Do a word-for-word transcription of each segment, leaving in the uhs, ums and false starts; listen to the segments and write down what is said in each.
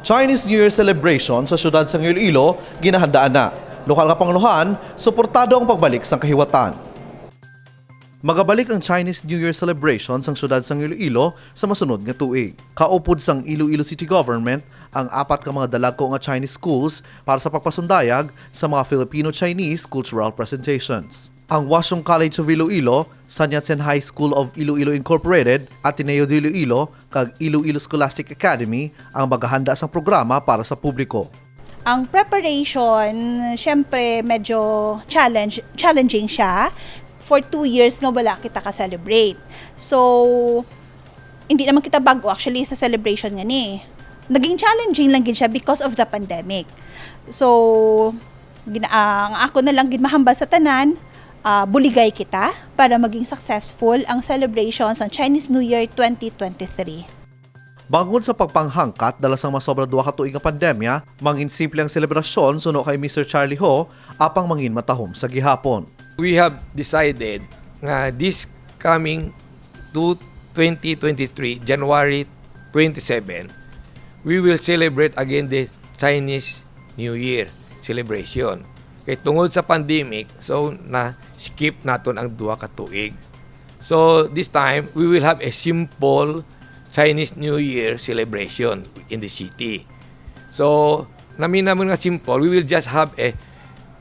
Chinese New Year celebration sa siyudad sang Iloilo ginahandaan na. Lokal nga pangulohan, suportado ang pagbalik sang kahiwatan. Magabalik ang Chinese New Year celebration sang siyudad sang Iloilo sa masunod nga tuig. Kaupod sang Iloilo City Government ang apat ka mga dalagko nga Chinese schools para sa pagpasundayag sa mga Filipino-Chinese cultural presentations. Ang Washung College of Iloilo, Sun Yat-sen High School of Iloilo Incorporated, Ateneo de Iloilo, kag Iloilo Scholastic Academy ang maghahanda sang programa para sa publiko. Ang preparation, syempre, medyo challenge, challenging siya. For two years nga wala kita ka-celebrate. So, hindi naman kita bago actually sa celebration nga ni. Naging challenging lang gid siya because of the pandemic. So, gina- ah, ang ako na lang gid mahambal sa tanan, ah, buligay kita para maging successful ang celebration sa Chinese New Year twenty twenty-three. Bangod sa pagpanghangkat dala sang masobra duha ka tuig nga pandemya, mangin simple ang selebrasyon suno kay Mister Charlie Ho, apang mangin matahom sa gihapon. We have decided nga this coming to twenty twenty-three, January twenty-seven, we will celebrate again the Chinese New Year celebration. Kay tungod sa pandemic, so na-skip naton ang duha ka tuig. So this time, we will have a simple Chinese New Year celebration in the city. So, namin naman nga simple, we will just have a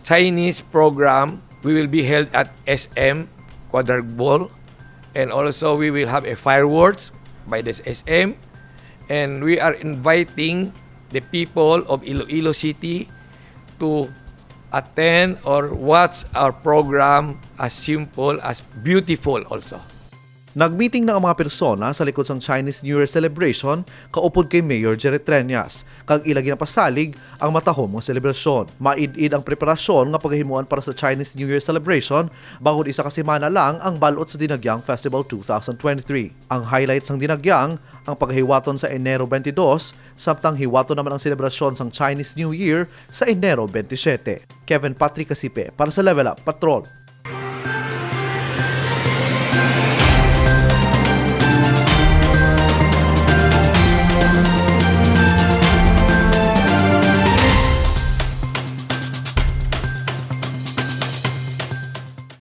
Chinese program. We will be held at S M Quadrilateral, and also we will have a fireworks by this S M. And we are inviting the people of Iloilo City to attend or watch our program, as simple as beautiful also. Nagmeeting na ang mga persona sa likod sang Chinese New Year celebration kaupod kay Mayor Jerry Treñas, kag ila ginapasalig ang matahom nga selebrasyon. Maid-id ang preparasyon nga pagahimuan para sa Chinese New Year celebration, bangod isa ka semana lang ang bal-ot sa Dinagyang Festival two thousand twenty-three. Ang highlight sang Dinagyang ang pagahiwaton sa Enero twenty-two, samtang hiwaton naman ang selebrasyon sang Chinese New Year sa Enero twenty-seven. Kevin Patrick Casipe para sa Level Up Patrol.